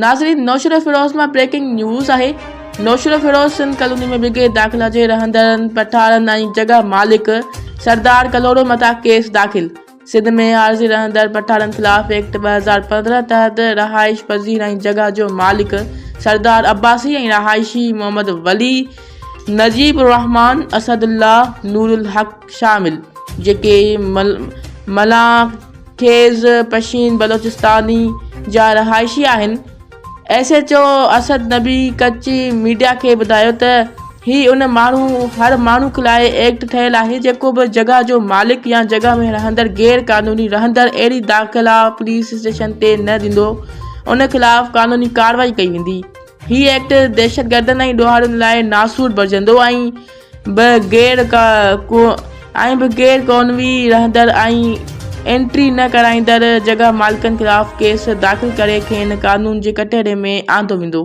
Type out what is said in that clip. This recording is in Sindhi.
ناظرين نوشهروفيروز مان بريڪنگ نيوز آهي نوشهروفيروز سنڌ ڪالوني ۾ بغير داخلا جي رهندڙن پٺاڻن ۽ جڳهه مالڪ سردار ڪلهوڙو مٿان ڪيس داخل سنڌ ۾ عارضي رهندڙ پٺاڻن خلاف ايڪٽ 2015 تحت رهائش پذير ۽ جڳهه جو مالڪ سردار عباسي ۽ رهائشي محمد ولي نجيب الرحمان اسد الله نور الحق شامل جيڪي ملان خيز پشين بلوچستاني جا رهائشي آهن. S H O Asad Nabi Kachhi media کي ٻڌايو ته هي ان ماڻهو هر ماڻهو لاء ايڪٽ ٺهيل آهي جيڪو به جڳهه جو مالڪ يا جڳهه ۾ رهندڙ غير قانوني رهندڙ اهڙي داخلا پوليس اسٽيشن تي نه ڏيندو ان خلاف قانوني ڪارروائي ڪئي ويندي. هي ايڪٽ دهشتگردن ۽ ڏوهارين لاء ناسور بڻجندو ۽ به غير ۽ به غير قانوني رهندڙ ۽ انٽري نه ڪرائيندڙ جڳهه مالڪن خلاف ڪيس داخل ڪري کين قانون جي ڪٽهڙي ۾ آندو ويندو.